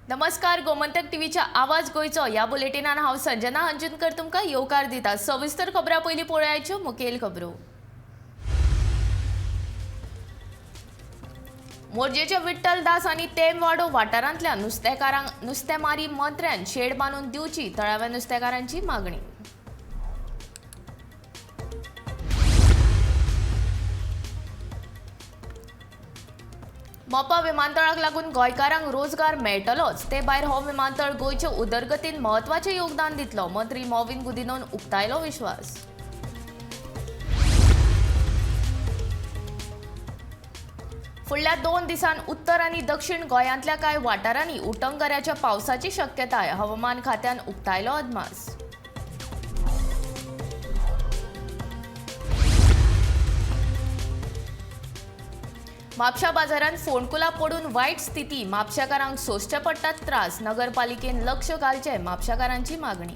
नमस्कार, गोमंतक टीव्हीच्या आवाज गोंयचो ह्या बुलेटिनान हांव संजना हंजुनकर तुमकां येवकार दिता. सविस्तर खबरां पयलीं पळोवयाच्यो मुखेल खबरो. मोरजेच्या विठ्ठल दास आनी तेमवाडो वाठारांतल्या नुस्तेकारांक नुस्तेमारी मंत्र्यान शेड बांदून दिवची, थळाव्या नुस्तेकारांची मागणी. मोपा विमानतळाक लागून गोंयकारांक रोजगार मेळटलोच, ते भायर हो विमानतळ गोंयचे उदरगतीन म्हत्वाचें योगदान दितलो, मंत्री मॉविन गुदिनोन उक्तायलो विश्वास. फुडल्या 2 दिसांत उत्तर आनी दक्षिण गोंयांतल्या कांय वाठारांनी उटंगराच्या पावसाची शक्यताय, हवामान खात्यान उक्तायलो अदमास. म्हापशा बाजारांत फोंडकुलां पडून वायट स्थिती, म्हापशेकारांक सोंसचे पडटात त्रास, नगरपालिकेन लक्ष घालचें, म्हापशेकारांची मागणी.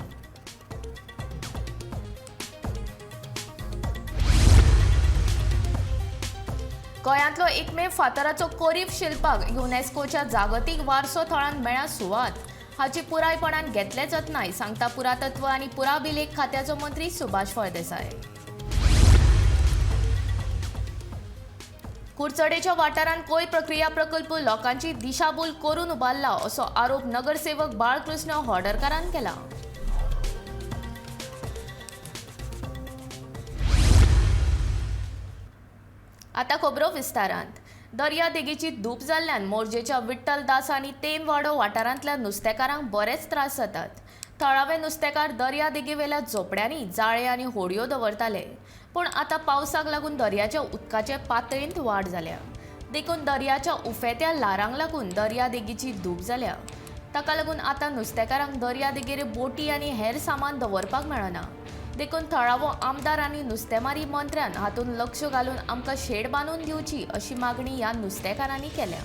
गोंयांतलो एकमेव फातराचो कोरीव शिल्पाक युनेस्कोच्या जागतीक वारसो थळांत मेळ्ळा सुवात, हाची पुरायपणान घेतले जतनाय, सांगता पुरातत्व आनी पुराभिलेख खात्याचो मंत्री सुभाष फळदेसाय. कुडचडेच्या वाठारांत कोयर प्रक्रिया प्रकल्प लोकांची दिशाभूल करून उबारला असो आरोप नगरसेवक बाळकृष्ण होडरकारान केला. आता खबरो विस्तारांत. दर्यादेगेची धूप जाल्ल्यान मोरजेच्या विठ्ठल दास आनी तेमवाडो वाठारांतल्या नुस्तेकारांक बरेच त्रास जातात. थळावे नुस्तेकार दर्यादेगेवेल्या झोपड्यांनी जाळे आनी होडयो दवरताले, पूण आतां पावसाक लागून दर्याच्या उदकाचे पातळींत वाड जाल्या. देखून दर्याच्या उफेत्या ल्हारांक लागून दर्यादेगेची धूप जाल्या. ताका लागून आतां नुस्तेकारांक दर्यादेगेर बोटी आनी हेर सामान दवरपाक मेळना. देखून थळावो आमदार आनी नुस्तेमारी मंत्र्यान हातूंत लक्ष घालून आमकां शेड बांदून दिवची अशी मागणी ह्या नुस्तेकारांनी केल्या.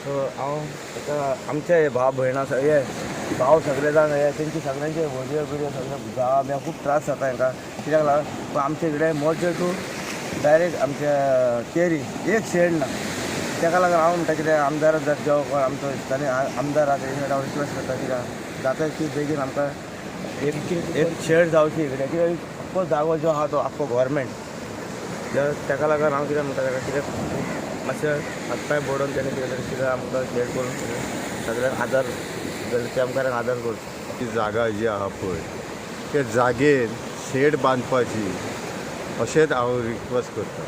सो हांव आतां आमचे भाव भयणां हे भाव सगळे जाण हे तेंचे सगळ्यांचे व्हडयो बिडयो सगळे जाळां बिळां खूब त्रास जाता हांकां. कित्याक लागून आमचे इकडे मोरजे टू डायरेक्ट आमच्या केरी एक शेड ना. ताका लागून हांव म्हणटा कितें आमदार जर जो कोण आमचो स्थानीक आमदार आसा तेंचे कडेन हांव रिक्वेस्ट करता कित्याक जाता ती बेगीन आमकां एक शेड जावची इकडे. कित्याक आख्खो जागो जो आहा तो आख्खो गव्हर्मेंट, ताका लागून हांव कितें म्हणटा ताका कितें मातशें हात पांय बडोवन तेणें कितें तरी कितें आमकां शेड करून सगळ्यांक आदार जाल्यार आमकां आदार करचो. ती जागा जी आहा पळय त्या जागेर शेड बांदपाची अशेंच हांव रिक्वेस्ट करता.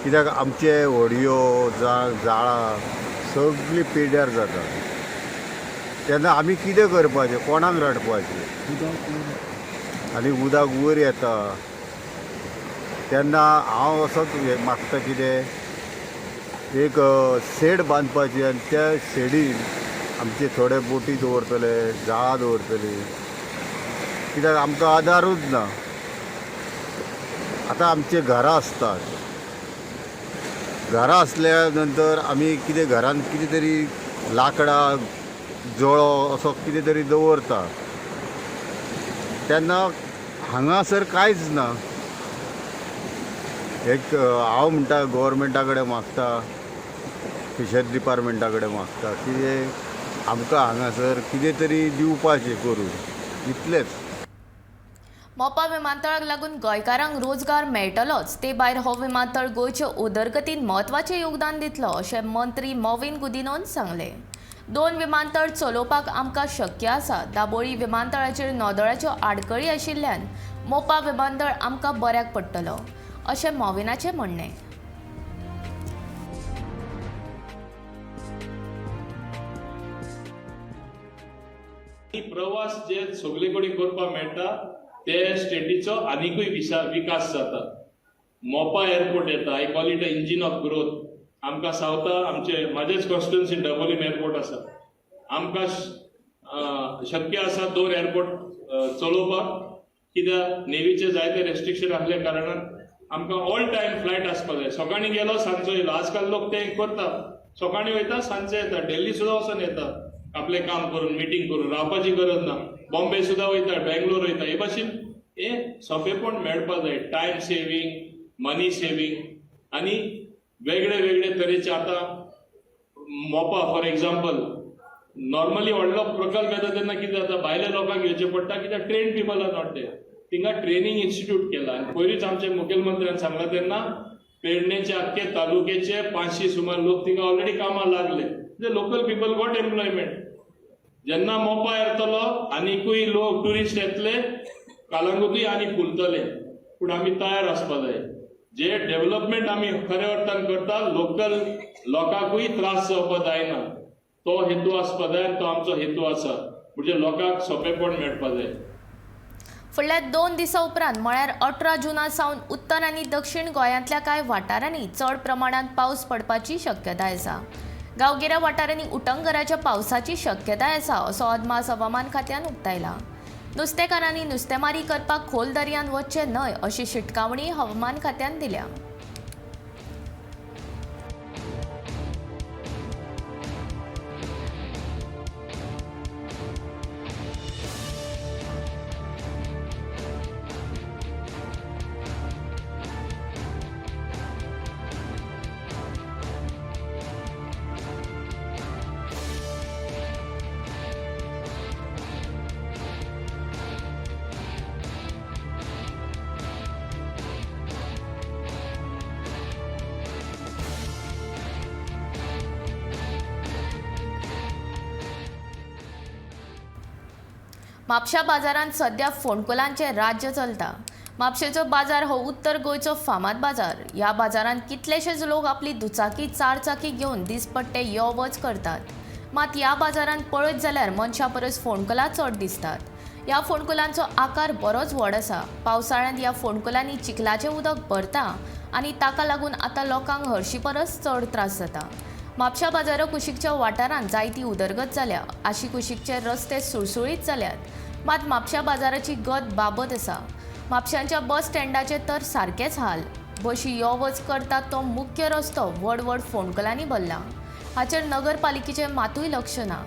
कित्याक आमचे व्हडयो जाळां सगळीं पिड्ड्यार जाता तेन्ना आमी कितें करपाचें, कोणाक रडपाचें? आनी उदक वयर येता तेन्ना हांव असोच मागता कितें एक शेड बांदपाची आनी त्या शेडीन आमचे थोडे बोटी दवरतले, जाळां दवरतली. कित्याक आमकां आदारूच ना. आतां आमचे घरां आसतात, घरां आसल्या नंतर आमी कितें घरान कितें तरी लांकडां जळो असो कितें तरी दवरता तेन्ना हांगासर कांयच ना. एक हांव म्हणटा गव्हर्मेंटा कडेन मागता, फिशरी डिपार्टमेंटा कडेन मागता कितें आमकां हांगासर कितें तरी दिवपाचें करून, इतलेंच. मोपा विमानतळाक लागून गोंयकारांक रोजगार मेळटलोच, ते भायर हो विमानतळ गोंयचे उदरगतीन म्हत्वाचें योगदान दितलो अशें मंत्री मॉविन गुदिनोन सांगलें. 2 विमानतळ चलोवपाक आमकां शक्य आसा. दाबोळी विमानतळाचेर नोंदळाच्यो आडकळी आशिल्ल्यान मोपा विमानतळ आमकां बऱ्याक पडटलो अशें मॉविनाचें म्हणणें. प्रवास जे सगळे कडेन करपाक मेळटा ते स्टेटीचो आनिकूय विकास जाता. मोपा एअरपोर्ट येता, I call it a engine of growth. आमकां सावथा आमचे म्हाजेच कॉन्स्टिट्युन्सी डबोलीम एअरपोर्ट आसा. आमकां शक्य आसा 2 एअरपोर्ट चलोवपाक, कित्याक नेवीचे जायते रेस्ट्रिक्शन आसल्या कारणान आमकां ऑल टायम फ्लायट आसपाक जाय. सकाळीं गेलो सांजचो येयलो. आजकाल लोक ते करता, सकाळीं वयता सांजचे येता, दिल्ली सुद्दां वचोन येता आपलें काम करून, मिटींग करून, रावपाची गरज ना. बॉम्बे सुद्दां वयता, बेंगलोर वयता. हे भाशेन हे सोंपेपण मेळपाक जाय. टायम सेवींग, मनी सेवींग आनी वेगळे वेगळे तरेचे. आतां मोपा फॉर एग्जाम्पल, नॉर्मली व्हडलो प्रकल्प येता तेन्ना कितें जाता, भायल्या लोकांक घेवचें पडटा, कित्याक trained people are not there. थिंगा ट्रेनिंग इन्स्टिट्यूट केला आनी पयरूच आमच्या मुखेलमंत्र्यान सांगलां तेन्ना पेडणेचे आख्खे तालुक्याचे 500 सुमार लोक थिंगा ऑलरेडी कामाक लागले. म्हणजे लोकल पिपल गॉट एम्प्लॉयमेंट. जेन्ना मोपा येतलो आनिकूय लोक ट्युरिस्ट येतले, कालंगुटूय आनी फुलतले. पूण आमी तयार आसपा जाय. जे डेव्हलपमेंट आमी खऱ्या अर्थान करता, लोकल लोकांकूय त्रास जावपा जायना, तो हेतू आसपा जाय आनी तो आमचो हेतू आसा. म्हणजे लोकांक सोंपेपण मेळपा जाय. फुडल्या 2 दिसां उपरांत म्हळ्यार 18 जुना सावन उत्तर आनी दक्षिण गोंयांतल्या कांय वाठारांनी चड प्रमाणांत पावस पडपाची शक्यताय आसा. गांवगिऱ्या वाठारांनी उटंगराच्या पावसाची शक्यताय आसा असो अदमास हवामान खात्यान उक्तायला. नुस्तेकारांनी नुस्तेमारी करपाक खोल दर्यांत वचचें न्हय अशी शिटकावणी हवामान खात्यान दिल्या. म्हापशा बाजारांत सध्या फोंडकुलांचें राज्य चलता. म्हापशेचो बाजार हो उत्तर गोंयचो फामाद बाजार. ह्या बाजारांत कितलेशेच लोक आपली दुचाकी चारचाकी घेवन दिसपट्टे यो वच करतात. मात ह्या बाजारांत पळयत जाल्यार मनशां परस फोंडकुलां चड दिसतात. ह्या फोंडकुलांचो आकार बरोच व्हड आसा. पावसाळ्यांत ह्या फोंडकुलांनी चिखलाचें उदक भरता आनी ताका लागून आतां लोकांक हरशी परस चड त्रास जाता. म्हापशा बाजारा कुशीकच्या वाठारांत जायती उदरगत जाल्या. आशिकुशीकचे रस्ते सुळसुळीत जाल्यात. मात म्हापशा बाजाराची गत बाबत आसा. म्हापशांच्या बस स्टँडाचे तर सारकेच हाल. बशी यो वच करतात तो मुख्य रस्तो व्हड व्हड फोंडकुलांनी भरला. हाचेर नगरपालिकेचें मातूय लक्ष ना.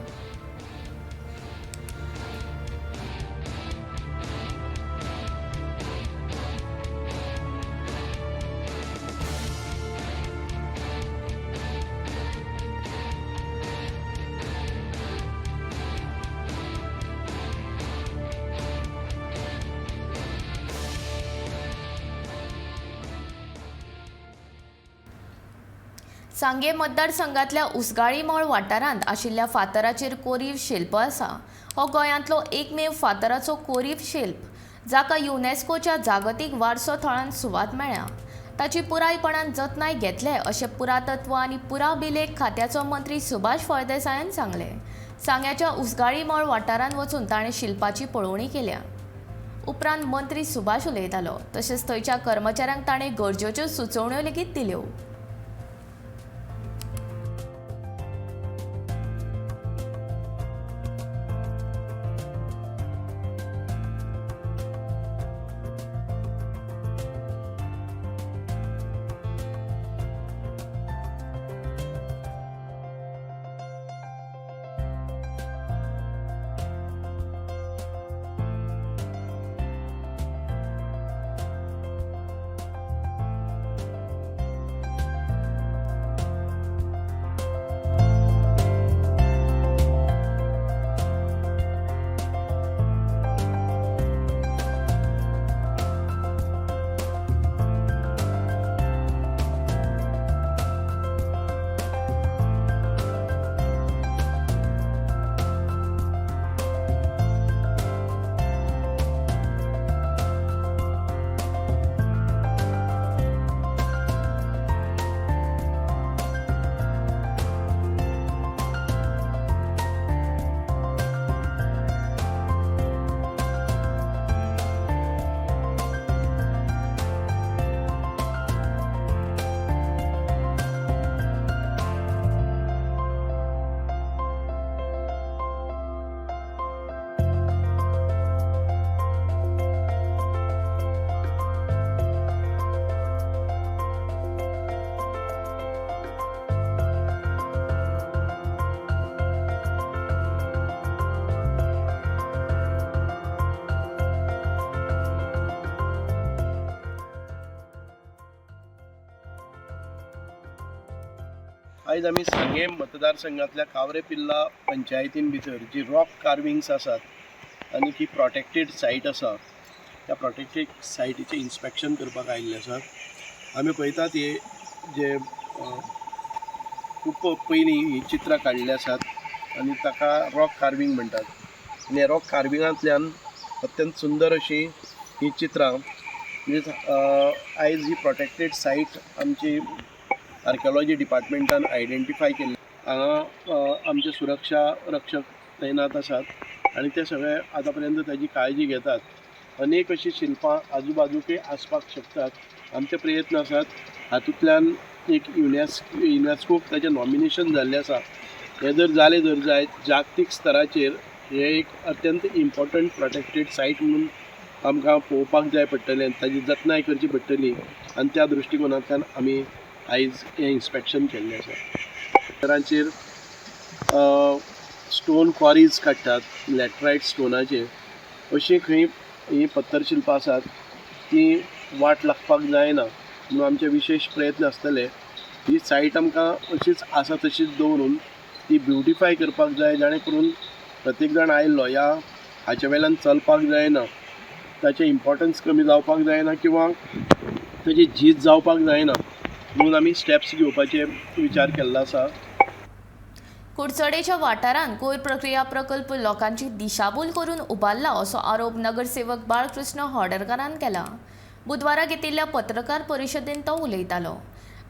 सांगे मतदारसंघातल्या उसगाळी मळ वाठारांत आशिल्ल्या फातराचेर कोरीव शिल्प आसा. हो गोंयांतलो एकमेव फातराचो कोरीव शिल्प जाका युनेस्कोच्या जागतीक वारसो थळांत सुवात मेळ्ळ्या. ताची पुरायपणान जतनाय घेतले अशें पुरातत्व आनी पुराभिलेख खात्याचो मंत्री सुभाष फळदेसायान सांगलें. सांग्याच्या उसगाळी मळ वाठारांत वचून ताणें शिल्पाची पळोवणी केल्या. उपरांत मंत्री सुभाष उलयतालो. तशेंच थंयच्या कर्मचाऱ्यांक ताणें गरजेच्यो सुचोवण्यो लेगीत दिल्यो. आयज आमी सांगें मतदारसंघांतल्या कावरे पिल्ला पंचायतीन भितर जी रॉक कार्विंग्स आसात आनी ती प्रोटेक्टेड सायट आसा, त्या प्रोटेक्टेड सायटीचें इन्स्पेक्शन करपाक आयिल्ले आसात. आमी पळयतात हे जे खूब पयलीं हीं चित्रां काडिल्लीं आसात आनी ताका रॉक कार्विंग म्हणटात. आनी ह्या रॉक कार्विंगांतल्यान अत्यंत सुंदर अशीं हीं चित्रां म्हणजे आयज ही प्रोटेक्टेड सायट आमची आर्किओलॉजी डिपार्टमेंटान आयडेंटिफाय केल्ली. हांगा आमचे सुरक्षा रक्षक तैनात आसात आनी ते सगळे आतां पर्यंत ताजी काळजी घेतात. अनेक अशीं शिल्पां आजूबाजूकय आसपाक शकतात. आमचे प्रयत्न आसात हातूंतल्यान एक युनेस्कोक ताचें नॉमिनेशन जाल्लें आसा. हें जर जालें जर जायत जागतीक स्तराचेर हें एक अत्यंत इम्पॉर्टंट प्रोटेक्टेड सायट म्हणून आमकां पळोवपाक जाय पडटलें, ताजी जतनाय करची पडटली आनी त्या दृश्टिकोनांतल्यान आमी आयज हें इन्स्पेक्शन केल्लें आसा. थरांचेर स्टोन क्वॉरीज काडटात लॅटरायट स्टोनाचेर, अशीं खंय हीं पत्तरशिल्पां आसात तीं वाट लागपाक जायना म्हणून आमचे विशेश प्रयत्न आसतले. ही सायट आमकां अशीच आसा तशीच दवरून ती ब्युटिफाय करपाक जाय, जाणें करून प्रत्येक जाण आयिल्लो ह्या हाचे वेल्यान चलपाक जायना, ताचें इम्पॉर्टन्स कमी जावपाक जायना किंवा ताची झीज जावपाक जायना म्हणून आमी स्टेप्स घेवपाचे विचार केल्लो आसा. कुडचडेच्या वाठारांत कोयर प्रक्रिया प्रकल्प लोकांची दिशाभूल करून उबारला असो आरोप नगरसेवक बाळकृष्ण होडरकारान केला. बुधवारा घेतिल्ल्या पत्रकार परिशदेंत तो उलयतालो.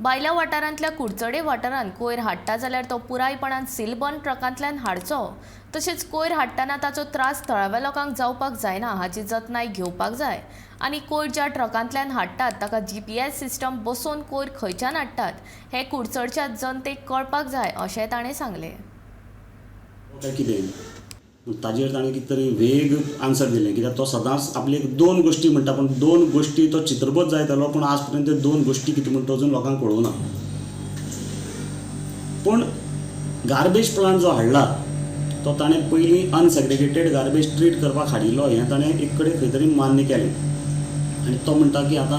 भायल्या वाठारांतल्या कुडचडे वाठारांत कोयर हाडटा जाल्यार तो पुरायपणान सीलबंद ट्रकांतल्यान हाडचो, तशेंच कोयर हाडटना ताचो त्रास थळाव्या लोकांक जावपाक जायना हाची जतनाय घेवपाक जाय आनी कोयर ज्या ट्रकांतल्यान हाडटात ताका GPS system बसोवन कोयर खंयच्यान हाडटात हें कुडचडच्या जनतेक कळपाक जाय अशें ताणें सांगलें. काय कितें ताजेर ताणें कितें तरी वेग आन्सर दिलें, कित्याक तो सदांच आपले दोन गोश्टी म्हणटा, पूण दोन गोश्टी तो चित्रबद्ध जायतालो, पूण आज पर्यंत त्यो दोन गोश्टी कितें म्हणटा अजून लोकांक कळूंक ना. पूण गार्बेज प्लांट जो हाडला तो ताणें पयलीं अनसेग्रिगेटेड गार्बेज ट्रीट करपाक हाडिल्लो हें ताणें एक कडेन खंय तरी मान्य केलें आनी तो म्हणटा की आतां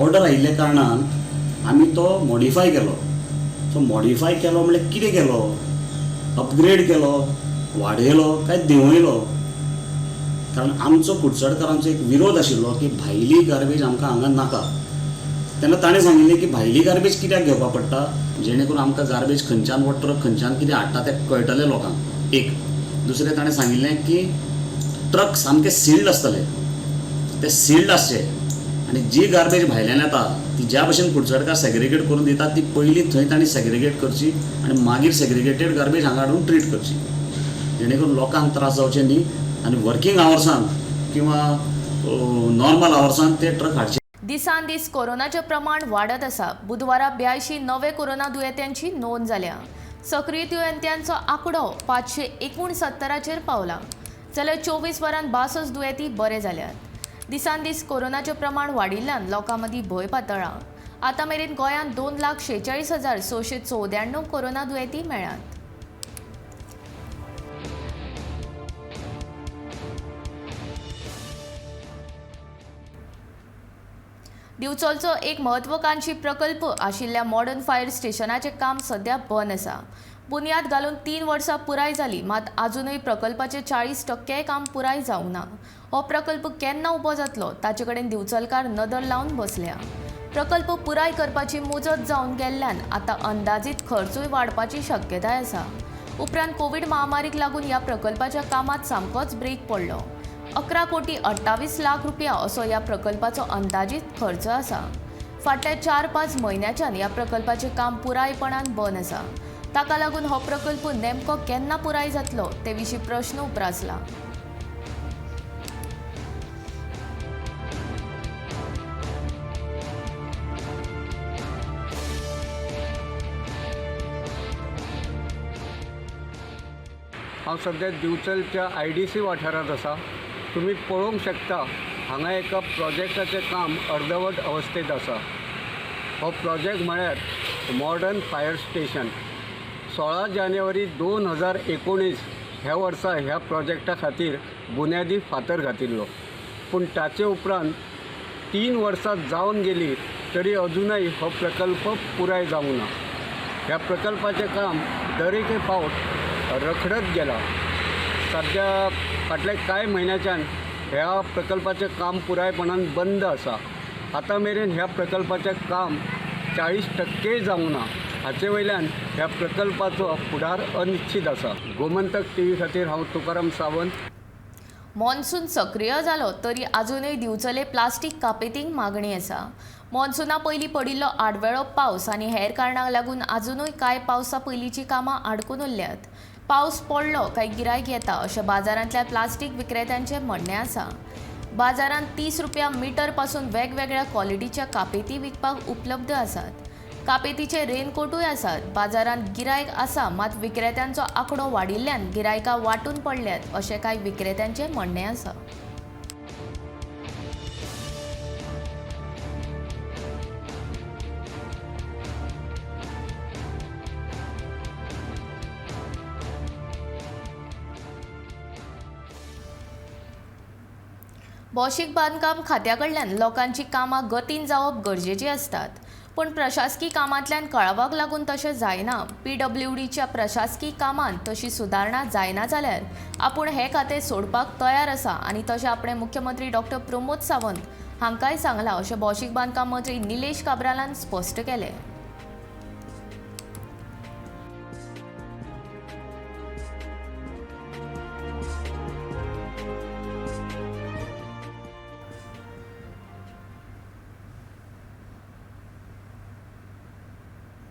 ऑर्डर आयिल्ल्या कारणान आमी तो मॉडिफाय केलो. सो मॉडिफाय केलो म्हणल्यार कितें केलो? अपग्रेड केलो, वाडयलो काय देंवयलो? कारण आमचो कुडचडकारांचो एक विरोध आशिल्लो की भायली गार्बेज आमकां हांगा नाका. तेन्ना ताणें सांगिल्लें की भायली गार्बेज कित्याक घेवपाक पडटा, जेणे करून आमकां गार्बेज खंयच्यान हो ट्रक खंयच्यान कितें हाडटा तें कळटलें लोकांक. एक दुसरें ताणें सांगिल्लें की ट्रक सामके सिल्ड आसतले, ते सिल्ड आसचे आनी जी गार्बेज भायल्यान येता ती ज्या भशेन कुडचडकार सेग्रिगेट करून दितात ती पयलीं थंय तांणी सेग्रिगेट करची आनी मागीर सेग्रिगेटेड गार्बेज हांगा हाडून ट्रीट करची, जेणे करून लोकांक त्रास जावचे न्ही आनी वर्किंग आवर्सान किंवा नॉर्मल आवर्सान ते ट्रक हाडचे. दिसान दीस कोरोनाचें प्रमाण वाडत आसा. बुधवारा 82 नवे कोरोना दुयेंत्यांची नोंद जाल्या. सक्रीय दुयेंत्यांचो आंकडो 569चेर पावला, जाल्यार 24 वरांत 62 दुयेंती बरे जाल्यात. दिसान दीस कोरोनाचें प्रमाण वाडिल्ल्यान लोकां मदीं भंय पातळ्ळा. आतां मेरेन गोंयांत 2,46,694 कोरोना दुयेंती मेळ्ळ्यात. दिवचलचो एक महत्वाकांक्षी प्रकल्प आशिल्ल्या मॉडर्न फायर स्टेशनाचें काम सध्या बंद आसा. बुन्याद घालून 3 वर्सां पुराय जाली, मात आजुनूय प्रकल्पाचें 40% काम पुराय जावंक ना. हो प्रकल्प केन्ना उबो जातलो ताचे कडेन दिवचलकार नदर लावन बसल्या. प्रकल्प पुराय करपाची मुजत जावन गेल्ल्यान आतां अंदाजीत खर्चूय वाडपाची शक्यताय आसा. उपरांत कोवीड महामारीक लागून ह्या प्रकल्पाच्या कामांत सामकोच ब्रेक पडलो. 11,28,00,000 रुपया असो ह्या प्रकल्पाचो अंदाजीत खर्च आसा. फाटल्या 4-5 म्हयन्याच्यान ह्या प्रकल्पाचें काम पुरायपणान बंद आसा. ताका लागून हो प्रकल्प नेमको केन्ना पुराय जातलो ते विशीं प्रश्न उप्रासला. हांव सद्या दिवचलच्या IDC वाठारांत आसा. तुमी पळोवंक शकता हांगा एका प्रोजेक्टाचें काम अर्दवट अवस्थेंत आसा. हो प्रोजेक्ट म्हळ्यार मॉडर्न फायर स्टेशन. 16 जानेवारी 2019 ह्या वर्सा ह्या प्रोजेक्टा खातीर बुन्यादी फातर घातिल्लो, पूण ताचे उपरांत 3 वर्सां जावन गेली तरी अजुनय हो प्रकल्प पुराय जावंक ना. ह्या प्रकल्पाचें काम दर एके फावट रखडत गेलां. सद्या फाटले कांय म्हयन्याच्यान ह्या प्रकल्पाचें काम पुरायपणान बंद आसा. आतां मेरेन ह्या प्रकल्पाचें काम 40% जावंक ना. हाचे वयल्यान ह्या प्रकल्पाचो फुडार अनिश्चीत आसा. गोमंतक टीव्ही खातीर हांव तुकाराम सावंत. मॉन्सून सक्रीय जालो तरी आजुनूय दिवचले प्लास्टीक कापेतींक मागणी आसा. मॉन्सुना पयलीं पडिल्लो आडवेळो पावस आनी हेर कारणांक लागून आजुनूय कांय पावसा पयलींचीं कामां आडकून उरल्यात. पावस पडलो काय गिरायक येता अशें बाजारांतल्या प्लास्टीक विक्रेत्यांचें म्हणणें आसा. बाजारांत 30 रुपया मिटर पासून वेगवेगळ्या क्वॉलिटीच्या कापेती विकपाक उपलब्ध आसात. कापेतीचे रेनकोटूय आसात. बाजारांत गिरायक आसा, मात विक्रेत्यांचो आंकडो वाडिल्ल्यान गिरायकां वांटून पडल्यात अशें कांय विक्रेत्यांचें म्हणणें आसा. भौशीक बांदकाम खात्या कडल्यान लोकांची कामां गतीन जावप गरजेची आसतात, पूण प्रशासकी कामांतल्यान कळावाक लागून तशें जायना. पीडब्ल्यूडीच्या प्रशासकी कामांत तशी सुदारणा जायना जाल्यार आपूण हें खातें सोडपाक तयार आसा आनी तशें आपणें मुख्यमंत्री डॉक्टर प्रमोद सावंत हांकांय सांगलां अशें भौशीक बांदकाम मंत्री निलेश काब्रालान स्पश्ट केलें.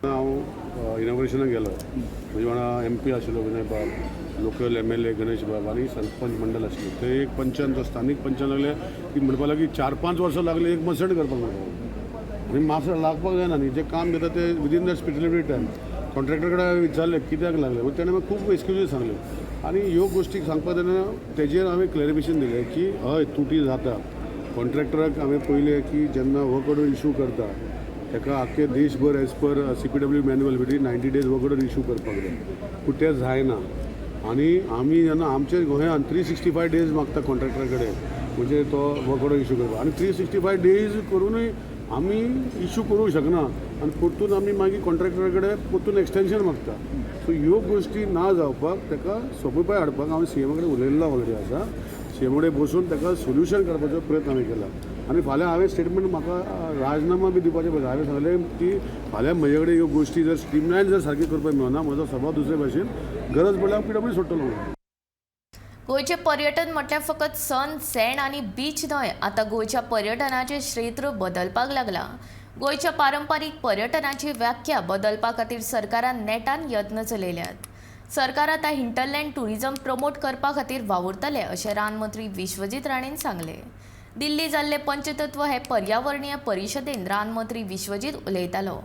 हांव इनॉग्रेशनाक गेलो, म्हजे वांगडा एम पी आशिल्लो विनय बाब, लोकल MLA Ganesh बाब आनी सरपंच मंडळ आशिल्ले. थंय एक पंचान जो स्थानीक पंचान लागले ती म्हणपाक लागली 4-5 वर्सां लागली एक मसण करपाक म्हणपाक, आनी मासळ लागपाक जायना न्ही, जें काम घेता तें within the specified time. Contractor कडेन हांवें विचारलें कित्याक लागलें, मागीर तेणें म्हाका खूब एक्सक्युजीस सांगल्यो आनी ह्यो गोश्टी सांगपाक तेन्ना तेजेर हांवें क्लॅरिफिकेशन दिलें की हय तुटी जाता. कॉन्ट्रॅक्टराक हांवें पळयलें की जेन्ना वर्क ऑर्डर इशू करता ताका आख्खे देशभर as per CPW manual within 90 days work order issue करपाक जाय, पूण तें जायना. आनी आमी जेन्ना आमच्या गोंयांत 365 डेज मागता कॉन्ट्रॅक्टरा कडेन, म्हणजे तो वर्क ऑर्डर इशू करपाक, आनी 365 डेज करुनूय आमी इशू करूंक शकना आनी परतून आमी मागीर कॉन्ट्रॅक्टरा कडेन परतून एक्सटेंशन मागता. सो ह्यो गोश्टी ना जावपाक ताका सोंपेपाय हाडपाक हांवें सीएमा कडेन उलयल्लो ऑलरेडी आसा. सीएमा कडेन बसून ताका सोल्युशन काडपाचो प्रयत्न हांवें केला आनी फाल्यां हांवें स्टेटमेंट म्हाका राजनामा बी दिवपाचें पडटा. हांवें सांगलें की फाल्यां म्हजे कडेन ह्यो गोश्टी जर स्ट्रीमलायन जर सारकी करपाक मेळना, म्हजो स्वभाव दुसरे भाशेन, गरज पडल्यार हांव पीडब्ल्यू सोडटलो म्हणून. गोंयचें पर्यटन म्हटल्यार फकत सन, सँड आनी बीच न्हय, आतां गोंयच्या पर्यटनाचें क्षेत्र बदलपाक लागलां. गोंयच्या पारंपारीक पर्यटनाची व्याख्या बदलपा खातीर सरकारान नेटान यत्न चलयल्यात. सरकार आतां हिंटरलँड टुरिझम प्रमोट करपा खातीर वावुरतले अशें रान मंत्री विश्वजीत राणेन सांगलें. दिल्ली जाल्ले पंचतत्व हे पर्यावरणीय परिशदेन रान मंत्री विश्वजीत उलयतालो.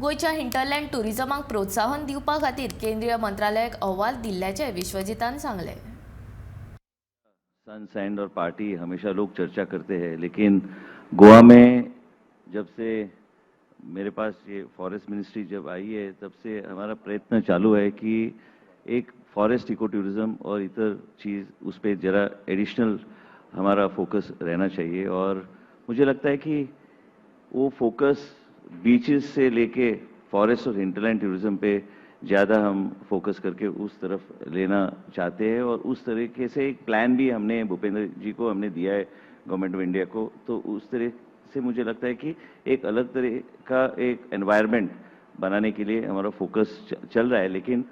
गोंयच्या हिंटरलँड टुरिझमाक प्रोत्साहन दिवपा खातीर केंद्रीय मंत्रालयाक अहवाल दिल्ल्याचें विश्वजीतान सांगलें. सन, सैंड और पार्टी हमेशा लोग चर्चा करते हैं, लेकिन गोवा में जब से मेरे पास ये फॉरेस्ट मिनिस्ट्री जब आई है तब से हमारा प्रयत्न चालू है कि एक फॉरेस्ट इको टूरिज़्म और इतर चीज़ उस पर ज़रा एडिशनल हमारा फोकस रहना चाहिए। और मुझे लगता है कि वो फोकस बीचेस से लेके फॉरेस्ट और हिंटरलैंड टूरिज़्म पे ज़्यादा हम फोकस करके उस तरफ लेना चाहते हैं और उस तरीके से एक प्लान भी हमने भूपेंद्र जी को हमने दिया है, गवर्नमेंट ऑफ इंडिया को। तो उस तरह से मुझे लगता है कि एक अलग तरह का एक एनवायरनमेंट बनाने के लिए हमारा फोकस चल रहा है, लेकिन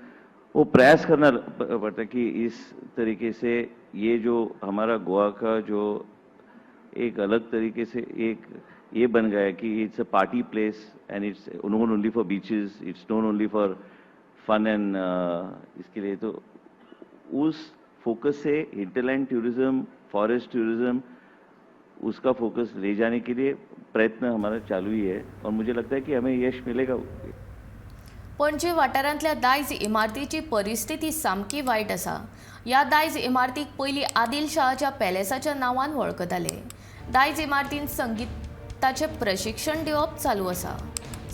वो प्रयास करना पड़ता है कि इस तरीके से ये जो हमारा गोवा का जो एक अलग तरीके से एक ये बन गया है कि it's a party place and it's known only for beaches, it's known only for fun and इसके लिए, तो उस फोकस से हिंटरलैंड टूरिज्म, फॉरेस्ट टूरिज्म, उसका फोकस ले जाने के लिए प्रयत्न हमारा चालू ही है और मुझे लगता है कि हमें यश मिलेगा। पणजी वाठारांतल्या दायज इमारतीची परिस्थिती सामकी वायट आसा. ह्या दायज इमारतीक पयलीं आदिल शहाच्या पॅलेसाच्या नांवान वळखताले. दायज इमारतीन संगीताचें प्रशिक्षण दिवप चालू आसा.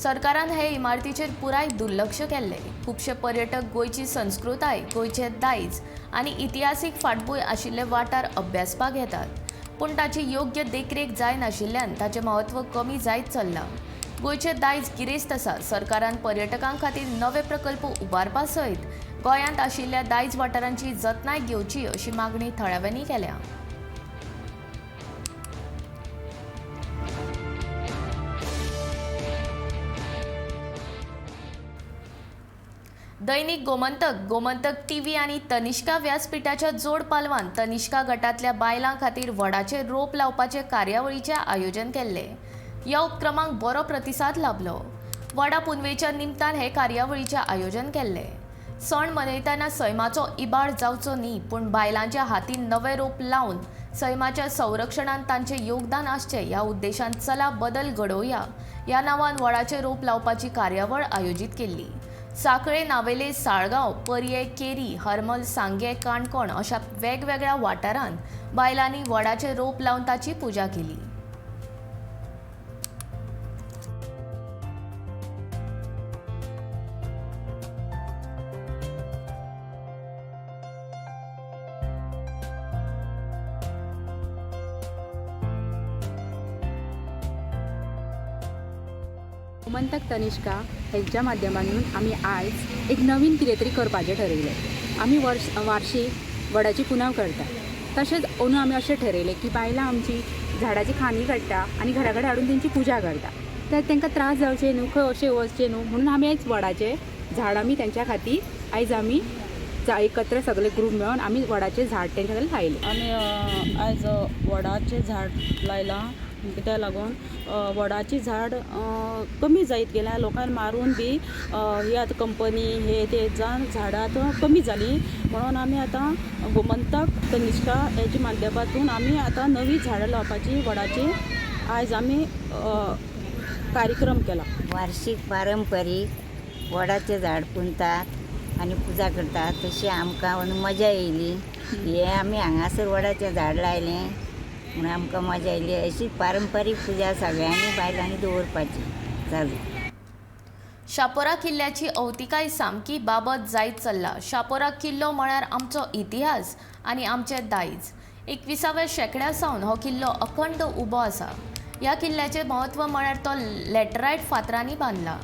सरकारान हे इमारतीचेर पुराय दुर्लक्ष केल्लें. खुबशे पर्यटक गोंयची संस्कृताय, गोंयचें दायज आनी इतिहासीक फाटभूंय आशिल्ले वाठार अभ्यासपाक येतात, पूण ताची योग्य देखरेख जायनाशिल्ल्यान ताचें म्हत्व कमी जायत चल्लां. गोंयचें दायज गिरेस्त आसा. सरकारान पर्यटकां खातीर नवे प्रकल्प उबारपा सयत गोंयांत आशिल्ल्या दायज वाठारांची जतनाय घेवची अशी मागणी थळाव्यांनी केल्या. दैनिक गोमंतक, गोमंतक टीव्ही आनी तनिष्का व्यासपीठाच्या जोड पालवान तनिष्का गटांतल्या बायलां खातीर वडाचे रोप लावपाचे कार्यावळीचें आयोजन केल्लें. ह्या उपक्रमाक बरो प्रतिसाद लाबलो. वडा पुनवेच्या निमतान हे कार्यावळीचें आयोजन केल्लें. सण मनयतना सैमाचो इबाड जावचो न्ही, पूण बायलांच्या हातीन नवे रोप लावन सैमाच्या संरक्षणान तांचें योगदान आसचें ह्या उद्देशान चला बदल घडोवया ह्या नांवान वडाचे रोप लावपाची कार्यावळ आयोजीत केल्ली. साखळे, नावेले, साळगांव, पर्ये, केरी, हरमल, सांगे, काणकोण अशा वेगवेगळ्या वाठारांत बायलांनी वडाचे रोप लावन ताची पुजा केली. गोमंतक तनिष्का हेंच्या माध्यमांतून आमी आयज एक नवीन कितें तरी करपाचें ठरयलें. आमी वार्षीक वडाची पुनव करता, तशेंच अंदू आमी अशें ठरयलें की बायलां आमची झाडाची खांदी काडटा आनी घरा कडेन हाडून तेंची पुजा करता, तर तांकां त्रास जावचे न्हू, खंय अशें वचचें न्हू म्हणून आमी आयज वडाचें झाड आमी तेंच्या खातीर आयज आमी एकत्र सगळे ग्रूप मेळून आमी वडाचें झाड तेंच्या खातीर लायलें. आमी आयज वडाचें झाड लायलां कित्याक लागून वडाचीं झाड कमी जायत गेल्या, लोकांक मारून बी ही आतां कंपनी हे ते जावन झाडां आतां कमी जालीं म्हणून आमी आतां गोमंतक तनिष्का हेच्या माध्यमांतून आमी आतां नवीं झाडां लावपाची वडाची आयज आमी कार्यक्रम केला. वार्षिक पारंपरीक वडाचें झाड पुंतात आनी पुजा करतात, तशी आमकां मजा येयली. हे आमी हांगासर वडाचें झाड लायलें म्हणून आमकां मजा येयली. अशी पारंपरीक पुजा सगळ्यांनी बायलांनी दवरपाची चालू. शापोरा किल्ल्याची अवतिकाय सामकी बाबत जायत चल्ला. शापोरा किल्लो म्हळ्यार आमचो इतिहास आनी आमचें दायज. 21व्या शेंकड्या सावन हो किल्लो अखंड उबो आसा. ह्या किल्ल्याचें म्हत्व म्हळ्यार तो लॅटरायट फातरांनी बांदला.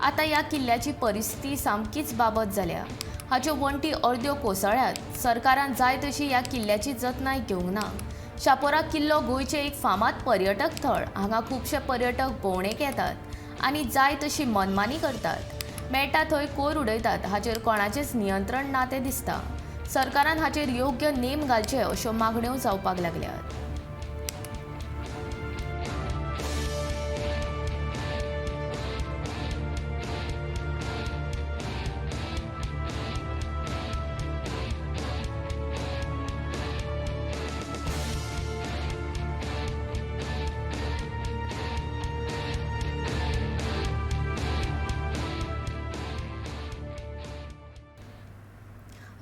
आतां ह्या किल्ल्याची परिस्थिती सामकीच बाबत जाल्या. हाच्यो वण्टी अर्द्यो कोसळ्ळ्यात. सरकारान जाय तशी ह्या किल्ल्याची जतनाय घेवंक ना. शापोरा किल्लो गोंयचें एक फामाद पर्यटक थळ. हांगा खुबशे पर्यटक भोंवडेक येतात आनी जाय तशी मनमानी करतात. मेळटा थंय कोयर उडयतात. हाचेर कोणाचेंच नियंत्रण ना तें दिसता. सरकारान हाचेर योग्य नेम घालचे अश्यो मागण्यो जावपाक लागल्यात.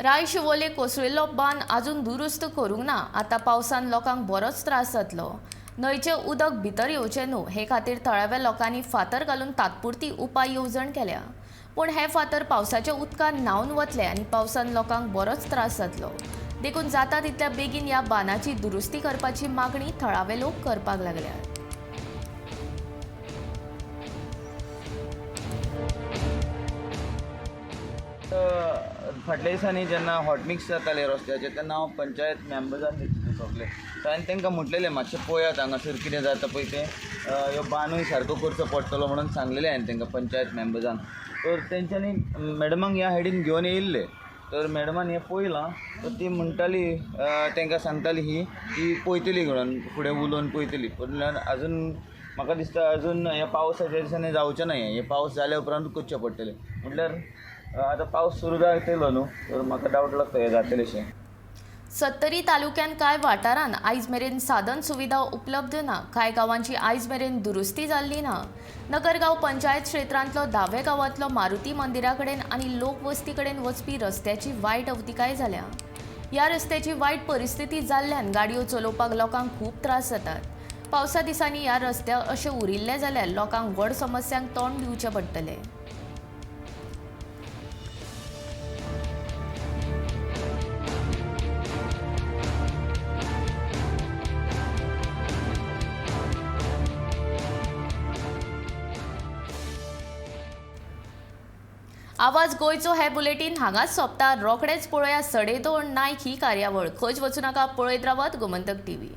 राय शिवोले कोसळिल्लो बांद आजून दुरुस्त करूंक ना. आतां पावसान लोकांक बरोच त्रास जातलो. न्हंयचें उदक भितर येवचें न्हू हे खातीर थळाव्या लोकांनी फातर घालून तात्पुरती उपाय येवजण केल्या. पूण हे फातर पावसाच्या उदकान न्हांवन वतले आनी पावसान लोकांक बरोच त्रास जातलो. देखून जाता तितल्या बेगीन ह्या बांदाची दुरुस्ती करपाची मागणी थळावे लोक करपाक लागल्यात. फाटल्या दिसांनी जेन्ना हॉटमिक्स जाताले रस्त्याचेर तेन्ना हांव पंचायत मेंबर्सान घेतिल्ले सगळे, सो हांवें तांकां म्हटलेलें मातशें पळयात हांगासर कितें जाता पळय तें, ह्यो बांदूय सारको करचो पडटलो म्हणून सांगलेलें हांवें तांकां पंचायत मेंबर्सांक. तर तेंच्यांनी मॅडमाक ह्या सायडीन घेवन येयल्ले, तर मॅडमान हें पळयलां, तर ती म्हणटाली तांकां सांगताली ही ती पळयतली म्हणून फुडें उलोवन पळयतली. पूण अजून म्हाका दिसता अजून ह्या पावसाच्या दिसांनी जावचें ना हें, पावस जाल्या उपरांत करचें पडटलें. म्हटल्यार आतां पावस सुरू जातलो न्हू, तर म्हाका डावट लागता हें जातलें. सत्तरी तालुक्यांत कांय वाठारांत आयज मेरेन साधन सुविधा उपलब्ध ना. कांय गांवांची आयज मेरेन दुरुस्ती जाल्ली ना. नगरगांव पंचायत क्षेत्रांतलो धावे गांवांतलो मारुती मंदिरा कडेन आनी लोकवस्ती कडेन वचपी रस्त्याची वायट अवतिकाय जाल्या. ह्या रस्त्याची वायट परिस्थिती जाल्ल्यान गाडयो चलोवपाक लोकांक खूब त्रास जातात. पावसा दिसांनी ह्या रस्त्यार अशें उरिल्लें जाल्यार लोकांक व्हड समस्यांक तोंड दिवचें पडटलें. आवाज गोंयचो हे बुलेटीन हांगाच सोंपता. रोखडेच पळोवया 2.5 नायक ही कार्यावळ. खंयच वचूं नाका, पळयत रावात गोमंतक टीव्ही.